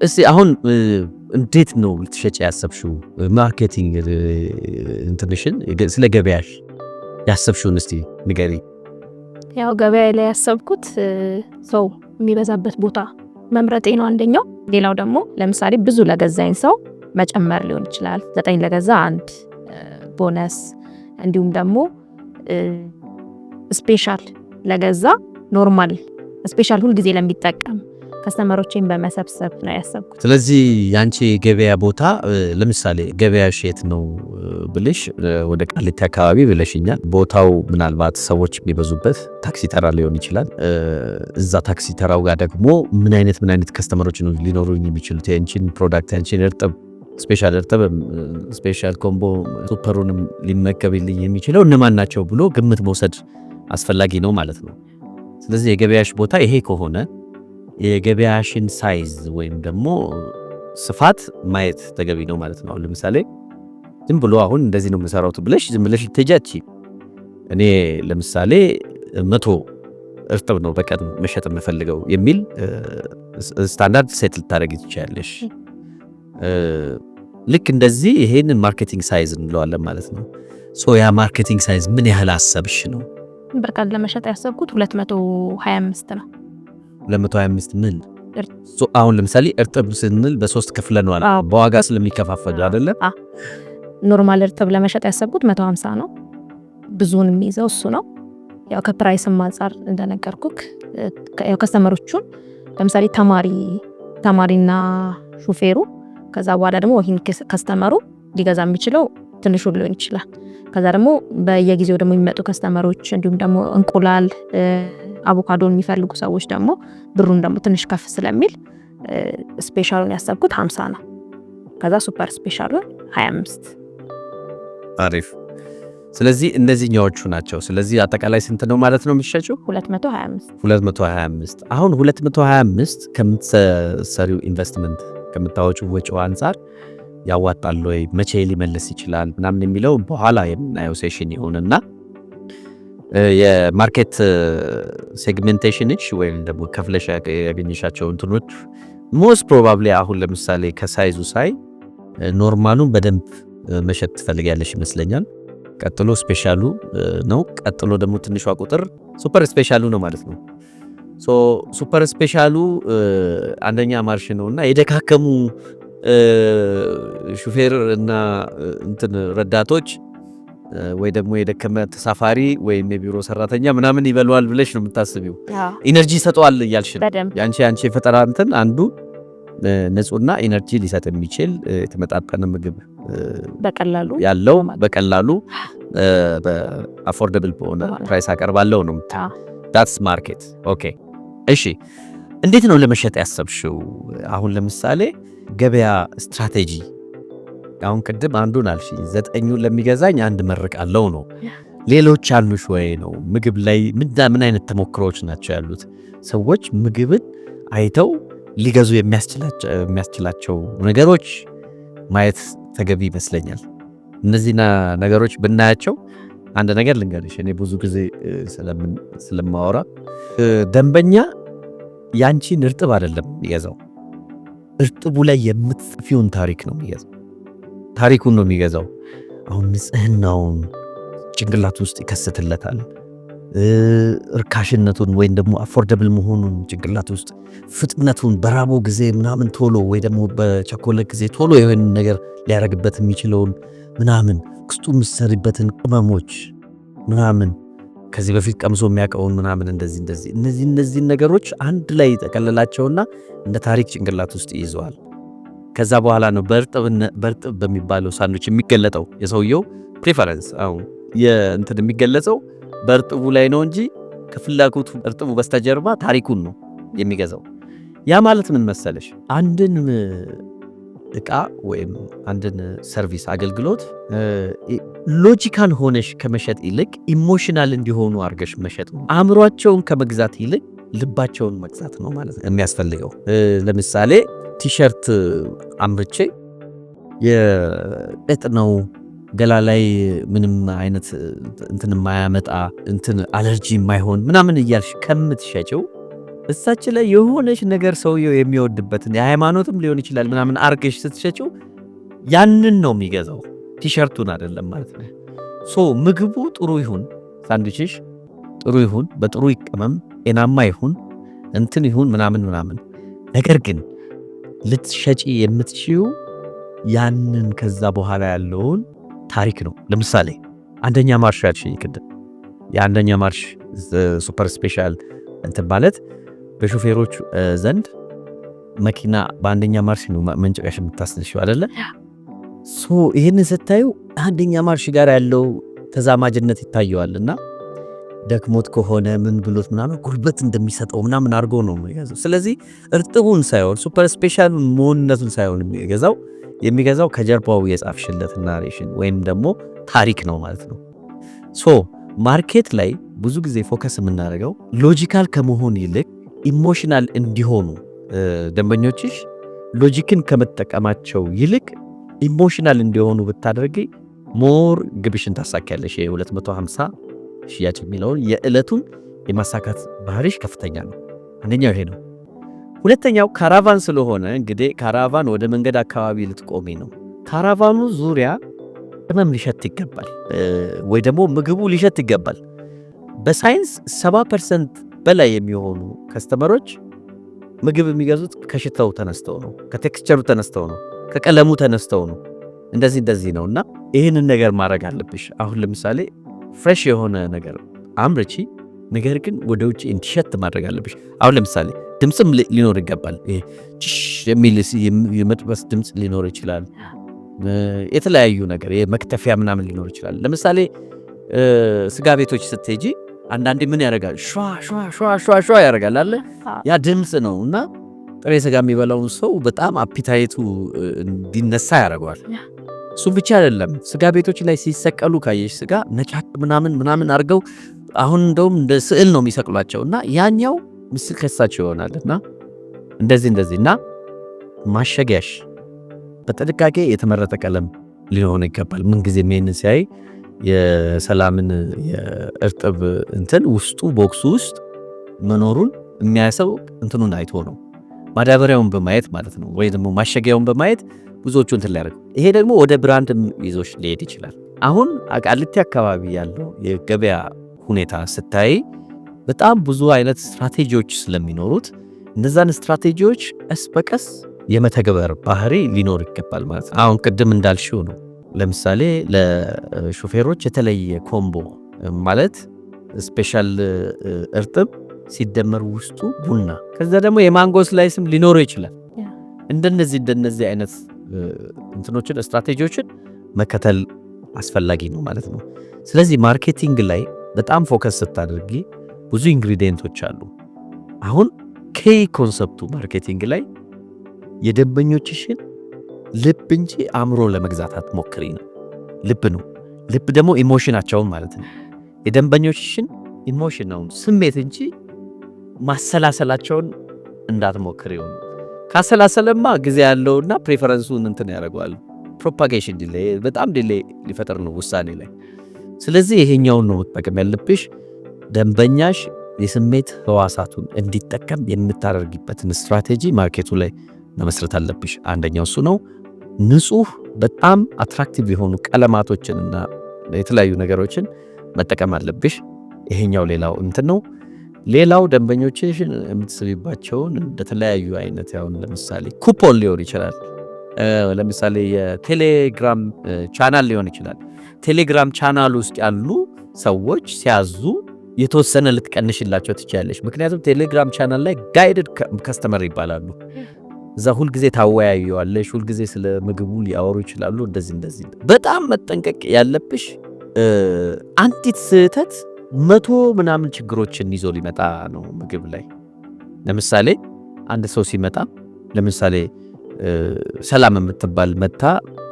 እስቲ አሁን እንዴት ነው ልትሸጪ ያሰብሽው? Marketing እንትንሽን፣ ስለ ገበያሽ ያሰብሽውን እስቲ ንገሪ። ያው ገበያ ላይ ያሰብኩት ሰው የሚበዛበት ቦታ መምረጤ ነው አንደኛው። ሌላው ደግሞ ለምሳሌ ብዙ ለገዛኝ ሰው መጨመር ሊሆን ይችላል። 9 ለገዛ አንድ ቦነስ፣ እንዲሁም ደግሞ special ለገዛ normal special ሁልጊዜ ለሚጠቀም customer ኦቼን በመሰብሰብ ነው ያሰብኩት። ስለዚህ ያንቺ የገበያ ቦታ፣ ለምሳሌ ገበያሽ የት ነው ብልሽ ወደ ቃሊቲ አካባቢ ብለሽኛል። ቦታው ምናልባት ሰዎች የሚበዙበት ታክሲ ተራ ሊሆን ይችላል። እዛ ታክሲ ተራው ጋር ደግሞ ምን አይነት customer ኦች ነው ሊኖሩ የሚችሉት? የአንቺን product፣ ያንቺን እርጥብ፣ special እርጥብ፣ special combo፣ super ኡንም ሊመገብልኝ የሚችለው እነማን ናቸው ብሎ ግምት መውሰድ አስፈላጊ ነው ማለት ነው። ስለዚህ የገበያሽ ቦታ ይሄ ከሆነ የገበያሽን size ወይም ደግሞ ስፋት ማየት ተገቢ ነው ማለት ነው። አሁን ለምሳሌ ዝም ብሎ አሁን እንደዚህ ነው የምሰራው ብለሽ ዝም ብለሽ ልትሄጂ፣ እኔ ለምሳሌ 100 እርጥብ ነው በቀን መሸጥ የምፈልገው የሚል standard set ልታደርጊ ትችያለሽ። ልክ እንደዚህ ይሄንን marketing size እንለዋለን ማለት ነው። So ያ marketing size ምን ያህል አሰብሽ ነው? በቀን ለመሸጥ ያሰብኩት 225 ነው። 225 ምን? አሁን ለምሳሌ እርጥብ ስንል በሶስት ከፍለነዋል። በዋጋ ስለሚከፋፈሉ አይደለ? Normal እርጥብ ለመሸጥ ያሰብኩት 150 ነው። ብዙውን የሚይዘው እሱ ነው። ያው ከ price ም አንጻር እንደነገርኩክ ያው customer ኦቹን ለምሳሌ ተማሪና ሹፌሩ፣ ከዛ በኋላ ደግሞ ይህን customer ኡ ሊገዛ የሚችለው ትንሹ ሊሆን ይችላል። ከዛ ደግሞ በየጊዜው ደግሞ የሚመጡ customer ኦች፣ እንዲሁም ደግሞ እንቁላል፣ አቮካዶን የሚፈልጉ ሰዎች ደግሞ ብሩን ደግሞ ትንሽ ከፍ ስለሚል special ኡን ያሰብኩት 50 ነው። ከዛ super special ኡን 25። አሪፍ። ስለዚህ እነዚህኛዎቹ ናቸው። ስለዚህ አጠቃላይ ስንት ነው ማለት ነው የሚሸጨው? 225። 225። አሁን 225 ከምትሰሪው ኢንቨስትመንት፣ ከምታወጪው ወጪው አንጻር ያዋጣል ወይ፣ መቼ ሊመለስ ይችላል ምናምን የሚለው በኋላ የምናየው session ይሆንና የ market segmentation ሽ ወይም ደግሞ ከፍለሽ ያገኘሻቸው እንትኖች most probably አሁን ለምሳሌ ከ size ኡ ሳይ normal ኡን በደንብ መሸጥ ትፈልጊያለሽ ይመስለኛል። ቀጥሎ special ኡ ነው። ቀጥሎ ደግሞ ትንሿ ቁጥር super special ኡ ነው ማለት ነው። So super special ኡ አንደኛ ማርሽ ነው እና የደካከሙ ሹፌር እና እንትን ረዳቶች ወይ ደግሞ የደከመ ተሳፋሪ ወይም የቢሮ ሰራተኛ ምናምን ይበላዋል ብለሽ ነው የምታስቢው። Energy ይሰጠዋል እያልሽ ነው። ያንቺ የፈጠራ እንትን አንዱ ንጹህና energy ሊሰጥ የሚችል የተመጣጠነ ምግብ በቀላሉ ያለው በቀላሉ በ affordable በሆነ price አቀርባለሁ ነው። That's market። Okay፣ እሺ። እንዴት ነው ለመሸጥ ያሰብሽው? አሁን ለምሳሌ ገበያ ስትራቴጂ፣ አሁን ቅድም አንዱን አልሽ፣ ዘጠኙን ለሚገዛኝ አንድ መርቃለው ነው። ሌሎች አሉሽ ወይ ነው? ምግብ ላይ ምን አይነት ተሞክሮዎች ናቸው ያሉት? ሰዎች ምግብን አይተው ሊገዙ የሚያስችላቸው ነገሮች ማየት ተገቢ ይመስለኛል። እነዚህና ነገሮች ብናያቸው፣ አንድ ነገር ልንገርሽ፣ እኔ ብዙ ጊዜ ስለማወራ ደንበኛ ያንቺን እርጥብ አይደለም የሚገዛው፣ እርጥቡ ላይ የምትጽፊውን ታሪክ ነው የሚገዛው። ታሪኩን ነው የሚገዛው። አሁን ንጽህናውን ጭንቅላት ውስጥ ይከስትለታል። እርካሽነቱን ወይም ደግሞ affordable መሆኑን ጭንቅላት ውስጥ፣ ፍጥነቱን፣ በራበው ጊዜ ምናምን ቶሎ ወይ ደግሞ በቸኮለ ጊዜ ቶሎ የሆነ ነገር ሊያደርግበት የሚችለውን ምናምን፣ ውስጡ የምትሰሪበትን ቅመሞች ምናምን፣ ከዚህ በፊት ቀምሶ የሚያውቀውን ምናምን፣ እንደዚህ እንደዚህ እነዚህን ነገሮች አንድ ላይ ጠቀልላቸውና እንደ ታሪክ ጭንቅላት ውስጥ ይይዘዋል። ከዛ በኋላ ነው በእርጥብ በሚባለው ሳንዱች የሚገለጠው የሰውየው preference። አሁን የእንትን የሚገለጸው በእርጥቡ ላይ ነው እንጂ ከፍላጎቱ እርጥቡ በስተጀርባ ታሪኩን ነው የሚገዛው። ያ ማለት ምን መሰለሽ፣ አንድን እቃ ወይም አንድን service፣ አገልግሎት logical ሆነሽ ከመሸጥ ይልቅ emotional እንዲሆኑ አድርገሽ መሸጥ ነው። አእምሯቸውን ከመግዛት ይልቅ ልባቸውን መግዛት ነው ማለት ነው የሚያስፈልገው። ለምሳሌ ቲሸርት አምርቼ የጥጥ ነው፣ ገላ ላይ ምንም አይነት እንትን የማያመጣ፣ እንትን አለርጂ የማይሆን ምናምን እያልሽ ከምትሸጪው እሳች ላይ የሆነች ነገር ሰውየው የሚወድበትን የሃይማኖትም ሊሆን ይችላል ምናምን አርገሽ ስትሸጪው ያንን ነው የሚገዛው፣ ቲሸርቱን አይደለም ማለት ነው። So ምግቡ ጥሩ ይሁን፣ ሳንድዊችሽ ጥሩ ይሁን፣ በጥሩ ይቀመም፣ ጤናማ ይሁን፣ እንትን ይሁን ምናምን ምናምን፣ ነገር ግን ልትሸጪ የምትችይው ያንን ከዛ በኋላ ያለውን ታሪክ ነው። ለምሳሌ አንደኛ ማርሽ ያልሽኝ ቅድም፣ የአንደኛ ማርሽ super special እንትን ማለት በሾፌሮች ዘንድ መኪና በአንደኛ ማርሽ ነው መንጭቀሽ የምታስነሺው አይደለ? So ይህንን ስታዩ አንደኛ ማርሽ ጋር ያለው ተዛማጅነት ይታየዋል እና ደክሞት ከሆነ ምን ብሎት ምናምን ጉልበት እንደሚሰጠው ምናምን አድርጎ ነው የሚገዛው። ስለዚህ እርጥቡን ሳይሆን super special መሆንነቱን ሳይሆን የሚገዛው ከጀርባው የጻፍሽለት narration ወይም ደግሞ ታሪክ ነው ማለት ነው። So market ላይ ብዙ ጊዜ focus የምናደርገው logical ከመሆን ይልቅ emotional እንዲሆኑ፣ ደንበኞችሽ logic ን ከመጠቀማቸው ይልቅ emotional እንዲሆኑ ብታደርጊ more ግብሽን ታሳኪያለሽ። የ250 ሽያጭ የሚለውን የዕለቱን የማሳካት ባህሪሽ ከፍተኛ ነው። አንደኛው ይሄ ነው። ሁለተኛው caravan ስለሆነ እንግዲህ caravan ወደ መንገድ አካባቢ ልትቆሚ ነው። Caravan ኑ ዙሪያ ቅመም ሊሸት ይገባል፣ ወይ ደግሞ ምግቡ ሊሸት ይገባል። በሳይንስ 70% በላይ የሚሆኑ customer ኦች ምግብ የሚገዙት ከሽታው ተነስተው ነው፣ ከ texture ሩ ተነስተው ነው፣ ከቀለሙ ተነስተው ነው። እንደዚህ እንደዚህ ነው እና ይህንን ነገር ማድረግ አለብሽ። አሁን ለምሳሌ fresh የሆነ ነገር አምርቺ፣ ነገር ግን ወደ ውጭ እንዲሸት ማድረግ አለብሽ። አሁን ለምሳሌ ድምፅም ሊኖር ይገባል። ይሄ ጭሽ የሚል የመጥበስ ድምፅ ሊኖር ይችላል። የተለያዩ ነገር የመክተፊያ ምናምን ሊኖር ይችላል። ለምሳሌ ስጋ ቤቶች ስትሄጂ አንዳንዴ ምን ያደርጋል? ሿ ሿ ሿ ሿ ሿ ያደርጋል አለ፣ ያ ድምፅ ነው እና ጥሬ ስጋ የሚበላውን ሰው በጣም appetite ኡ እንዲነሳ ያደርገዋል። እሱም ብቻ አይደለም፣ ስጋ ቤቶች ላይ ሲሰቀሉ ካየሽ ስጋ ነጫጭ ምናምን ምናምን አድርገው አሁን እንደውም እንደ ስዕል ነው የሚሰቅሏቸው እና ያኛው ምስል ከሳቸው ይሆናል እና እንደዚህ እንደዚህ እና ማሸጊያሽ በጥንቃቄ የተመረጠ ቀለም ሊሆን ይገባል። ምንጊዜም ይሄንን ሲያይ የሰላምን የእርጥብ እንትን ውስጡ box ኡ ውስጥ መኖሩን የሚያሰው እንትኑን አይቶ ነው፣ ማዳበሪያውን በማየት ማለት ነው፣ ወይ ደግሞ ማሸጊያውን በማየት ብዙዎቹ እንትን ሊያደርጉ፣ ይሄ ደግሞ ወደ brand ይዞሽ ሊሄድ ይችላል። አሁን ቃሊቲ አካባቢ ያለው የገበያ ሁኔታ ስታይ በጣም ብዙ አይነት ስትራቴጂዎች ስለሚኖሩት እነዛን ስትራቴጂዎች ቀስ በቀስ የመተግበር ባህሪ ሊኖር ይገባል ማለት ነው። አሁን ቅድም እንዳልሽው ነው። ለምሳሌ ለሾፌሮች የተለየ combo ማለት special እርጥብ ሲደመር ውስጡ ቡና፣ ከዛ ደግሞ የማንጎ slice ም ሊኖረው ይችላል። እንደነዚህ አይነት እንትኖችን ስትራቴጂዎችን መከተል አስፈላጊ ነው ማለት ነው። ስለዚህ marketing ላይ በጣም focus ስታደርጊ ብዙ ingredient ኦች አሉ። አሁን key concept ኡ marketing ላይ የደንበኞችሽን ልብ እንጂ አእምሮ ለመግዛት አትሞክሪ ነው። ልብ ነው። ልብ ደግሞ emotion ኣቸውን ማለት ነው። የደንበኞችሽን emotion ነው፣ ስሜት እንጂ ማሰላሰላቸውን እንዳትሞክሪ ነው። ካሰላሰለማ ጊዜ ያለውና preference ኡን እንትን ያደርገዋል። Propagation delay፣ በጣም delay ሊፈጠር ነው ውሳኔ ላይ። ስለዚህ ይሄኛውን ነው መጠቀም ያለብሽ። ደንበኛሽ የስሜት ህዋሳቱን እንዲጠቀም የምታደርጊበትን ስትራቴጂ market ኡ ላይ መመስረት አለብሽ። አንደኛው እሱ ነው። ንጹህ በጣም attractive የሆኑ ቀለማቶችንና የተለያዩ ነገሮችን መጠቀም አለብሽ። ይሄኛው ሌላው እንትን ነው። ሌላው ደንበኞችሽን የምትስቢባቸውን እንደተለያዩ አይነት ያሁን ለምሳሌ ኩፖን ሊሆን ይችላል። ለምሳሌ የቴሌግራም ቻናል ሊሆን ይችላል። ቴሌግራም ቻናል ውስጥ ያሉ ሰዎች ሲያዙ የተወሰነ ልትቀንሽላቸው ትችያለሽ። ምክንያቱም ቴሌግራም ቻናል ላይ guided customer ይባላሉ። እዛ ሁልጊዜ ታወያዩዋለሽ፣ ሁልጊዜ ስለ ምግቡ ሊያወሩ ይችላሉ። እንደዚህ እንደዚህ በጣም መጠንቀቅ ያለብሽ አንዲት ስህተት መቶ ምናምን ችግሮችን ይዞ ሊመጣ ነው ምግብ ላይ። ለምሳሌ አንድ ሰው ሲመጣ፣ ለምሳሌ ሰላም የምትባል መታ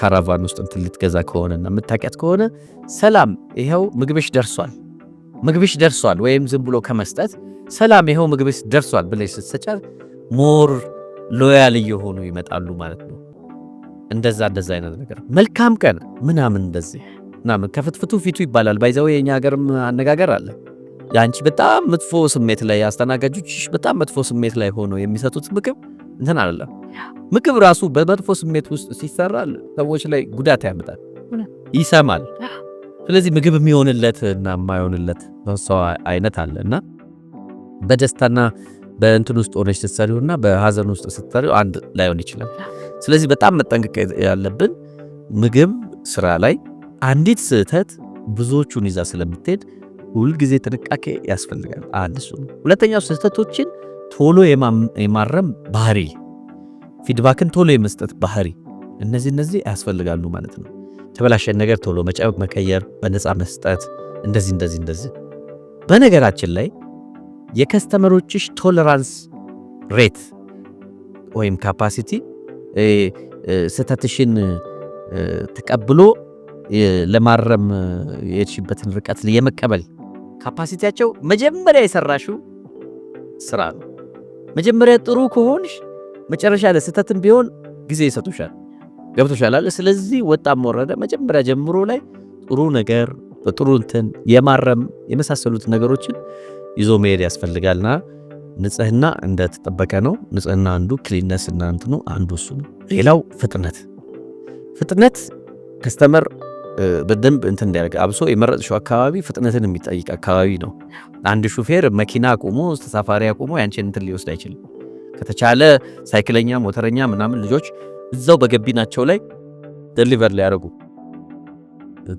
caravan ውስጥ እንትን ልትገዛ ከሆነና የምታውቂያት ከሆነ "ሰላም፣ ይኸው ምግብሽ ደርሷል፣ ምግብሽ ደርሷል" ወይም ዝም ብሎ ከመስጠት "ሰላም፣ ይኸው ምግብሽ ደርሷል" ብለሽ ስትሰጫት more loyal እየሆኑ ይመጣሉ ማለት ነው። እንደዛ እንደዛ አይነት ነገር፣ መልካም ቀን ምናምን እንደዚህ ምናምን፣ ከፍትፍቱ ፊቱ ይባላል። By the way የኛ ሀገርም አነጋገር አለ። የአንቺ በጣም መጥፎ ስሜት ላይ፣ አስተናጋጆችሽ በጣም መጥፎ ስሜት ላይ ሆነው የሚሰጡት ምግብ እንትን አይደለም። ምግብ ራሱ በመጥፎ ስሜት ውስጥ ሲሰራ ሰዎች ላይ ጉዳት ያመጣል፣ ይሰማል። ስለዚህ ምግብ የሚሆንለት እና የማይሆንለት ሰው አይነት አለ። እና በደስታና በእንትን ውስጥ ሆነሽ ስትሰሪው እና በሀዘን ውስጥ ስትሰሪው አንድ ላይሆን ይችላል። ስለዚህ በጣም መጠንቀቅ ያለብን ምግብ ስራ ላይ አንዲት ስህተት ብዙዎቹን ይዛ ስለምትሄድ ሁልጊዜ ጥንቃቄ ያስፈልጋል። አንድ እሱ ነው። ሁለተኛው ስህተቶችን ቶሎ የማረም ባህሪ፣ feedback ን ቶሎ የመስጠት ባህሪ፣ እነዚህ ያስፈልጋሉ ማለት ነው። የተበላሸን ነገር ቶሎ መቀየር፣ በነፃ መስጠት፣ እንደዚህ እንደዚህ እንደዚህ። በነገራችን ላይ የ customer ኦችሽ tolerance rate ወይም capacity፣ ስህተትሽን ተቀብሎ ለማረም የሄድሽበትን ርቀት የመቀበል capacity ያቸው መጀመሪያ የሰራሽው ስራ ነው። መጀመሪያ ጥሩ ከሆንሽ መጨረሻ ላይ ስህተትም ቢሆን ጊዜ ይሰጡሻል። ገብቶሻል አይደል? ስለዚህ ወጣም ወረደ መጀመሪያ ጀምሮ ላይ ጥሩ ነገር በጥሩ እንትን የማረም የመሳሰሉት ነገሮችን ይዞ መሄድ ያስፈልጋልና ንጽህና እንደተጠበቀ ነው። ንጽህና አንዱ cleanness እና እንትኑ አንዱ እሱ ነው። ሌላው ፍጥነት። ፍጥነት customer በደንብ እንትን እንዲያደርግ፣ አብሶ የመረጥሽው አካባቢ ፍጥነትን የሚጠይቅ አካባቢ ነው። አንድ ሹፌር መኪና አቁሞ፣ ተሳፋሪ አቁሞ ያንቺን እንትን ሊወስድ አይችልም። ከተቻለ ሳይክለኛ፣ ሞተረኛ ምናምን ልጆች እዛው በገቢናቸው ላይ deliver ሊያደርጉ፣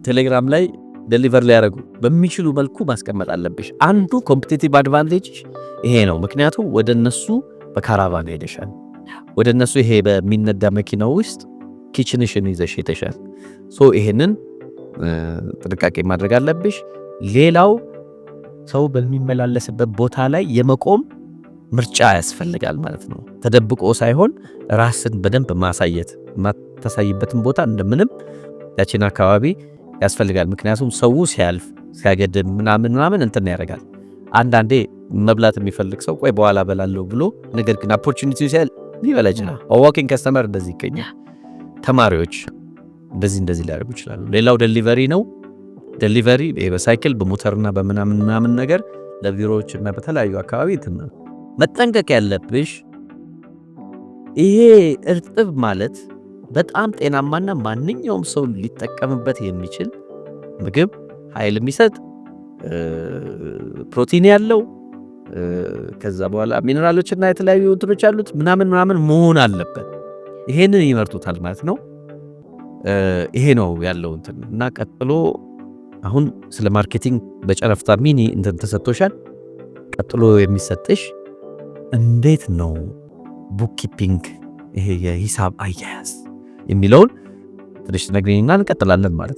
ቴሌግራም ላይ deliver ሊያደርጉ በሚችሉ መልኩ ማስቀመጥ አለብሽ። አንዱ competitive advantage ይሄ ነው። ምክንያቱም ወደ እነሱ በ caravan ሄደሻል። ወደ እነሱ ይሄ በሚነዳ መኪና ውስጥ kitchen ሽን ይዘሽ ሄደሻል። So ይሄንን ጥንቃቄ ማድረግ አለብሽ። ሌላው ሰው በሚመላለስበት ቦታ ላይ የመቆም ምርጫ ያስፈልጋል ማለት ነው። ተደብቆ ሳይሆን ራስን በደንብ ማሳየት፣ የማታሳይበትን ቦታ እንደምንም ያችን አካባቢ ያስፈልጋል። ምክንያቱም ሰው ሲያልፍ፣ ሲያገድም ምናምን ምናምን እንትን ያደርጋል። አንዳንዴ መብላት የሚፈልግ ሰው ቆይ በኋላ በላለሁ ብሎ ነገር ግን opportunity ሲያይ ሊበላ ይችላል። Walk-in customer እንደዚህ ይገኛል። ተማሪዎች እንደዚህ እንደዚህ ሊያደርጉ ይችላሉ። ሌላው delivery ነው። Delivery በሳይክል፣ በሞተርና በምናምን ምናምን ነገር ለቢሮዎች እና በተለያዩ አካባቢ እንትን ነው። መጠንቀቅ ያለብሽ ይሄ እርጥብ ማለት በጣም ጤናማና ማንኛውም ሰው ሊጠቀምበት የሚችል ምግብ፣ ኃይል የሚሰጥ፣ ፕሮቲን ያለው፣ ከዛ በኋላ ሚኔራሎችና የተለያዩ እንትኖች ያሉት ምናምን ምናምን መሆን አለበት። ይሄንን ይመርጡታል ማለት ነው። ይሄ ነው ያለው እንትን። እና ቀጥሎ አሁን ስለ marketing በጨረፍታ mini እንትን ተሰጥቶሻል። ቀጥሎ የሚሰጥሽ እንዴት ነው bookkeeping፣ ይሄ የሂሳብ አያያዝ የሚለውን ትንሽ ትነግሪኝና እንቀጥላለን ማለት ነው።